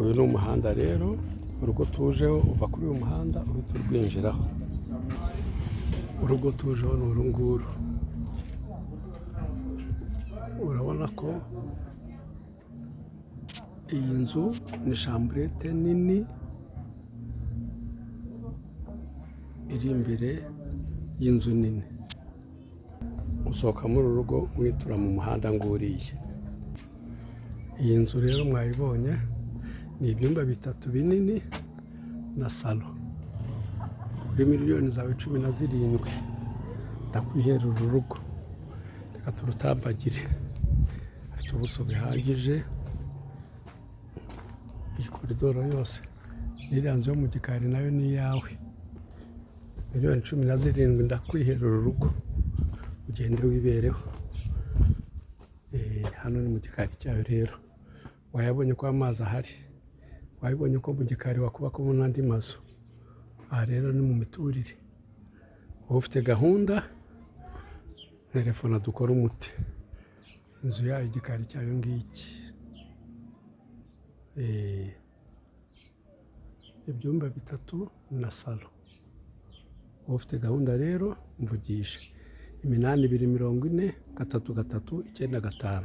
Uyu ni umuhanda rero, urugo tujeho uva kuri uyu muhanda uhita urwinjiraho. Urugo tujeho ni uru nguru, urabona ko iyi nzu ni chambrette nini iri imbere y'inzu nini. Usohoka muri uru rugo witura mu muhanda nguriya. Iyi nzu rero mwayibonye, ni ibyumba bitatu binini na salo. Kuri miliyoni zawe 17 ndakwihera uru rugo. Reka turutambagire, hafite ubuso buhagije, iyi koridoro yose n'iriya nzu yo mu gikari nayo ni iyawe. Miliyoni 17 ndakwihera uru rugo, ugende wibereho. Hano ni mu gikari cyayo rero, wayabonye ko amazi ahari, wabibonye ko mu gikari wakubakamo n'andi mazu. Aha rero ni mu miturire, wowe ufite gahunda telefona dukore umuti. Inzu yayo, igikari cyayo ngiki, ibyumba bitatu na salo. Wowe ufite gahunda rero mvugishe, 8 2 40 3 3 9 5.